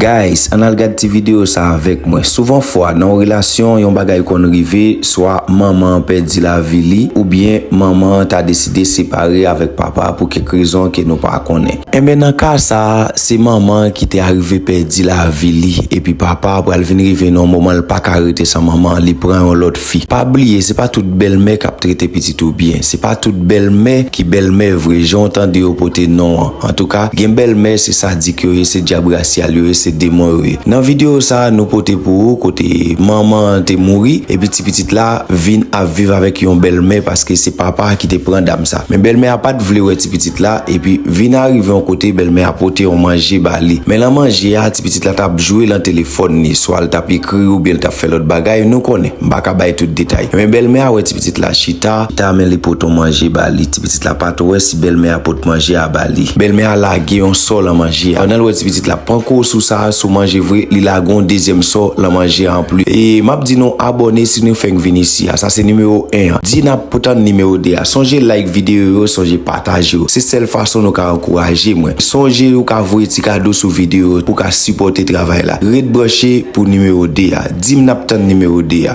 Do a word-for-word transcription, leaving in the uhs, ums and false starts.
Guys, ann al gad ti videyo sa avèk mwen. Souvan fwa, nan yon relasyon, yon bagay konn rive, swa manman an pèdi lavi li, oubyen manman an ta deside separe avèk papa a pou kèk rezon ke nou pa konnen. Enben, nan ka sa a, se manman an ki te arive pèdi lavi li, epi papa a pral vin rive nan yon moman l pa ka rete san manman an, li pran yon lòt fi. Pa bliye, se pa tout bèlmè k ap trete pitit ou byen. Se pa tout bèlmè ki bèlmè vre, jan w tande yo pote non an. Antouka, gen bèlmè, se sadik yo ye, se dyab rasyal yo ye, se demon yo ye. Nan videyo sa a, nou pote pou ou kote manman an te mouri, epi ti pitit la vin ap viv avèk yon bèlmè paske se papa a ki te pran dam sa. Men bèlmè a pa t vle wè ti pitit la, epi vin arive yon kote bèlmè a pote yon manje ba li. Men nan manje a, ti pitit la t ap jwe nan telefòn li, swa l t ap ekri oubyen l t ap fè lòt bagay, nou konnen. M pa ka bay tout detay. Men bèlmè a wè ti pitit la chita, chita men li pote yon manje ba li. Ti pitit la pa t wè si bèlmè a pot manje a ba li. Bèlmè a lage yon sò lan manje a. Pandan l wè ti pitit la panko sou sa, sou manje vre, li lage yon dezyèm sò lan manje a anplis. E m ap di nou abòne si nou fenk vin isi a. Sa se nimewo en an. Di n ap tann nimewo de a. Sonje like videyo yo, sonje pataje yo. Se sèl fason nou ka ankouraje mwen. Sonje ou ka voye ti kado sou videyo yo pou ka sipòte travay la. Ret branche pou nimewo de a. Di m n ap tann nimewo de a.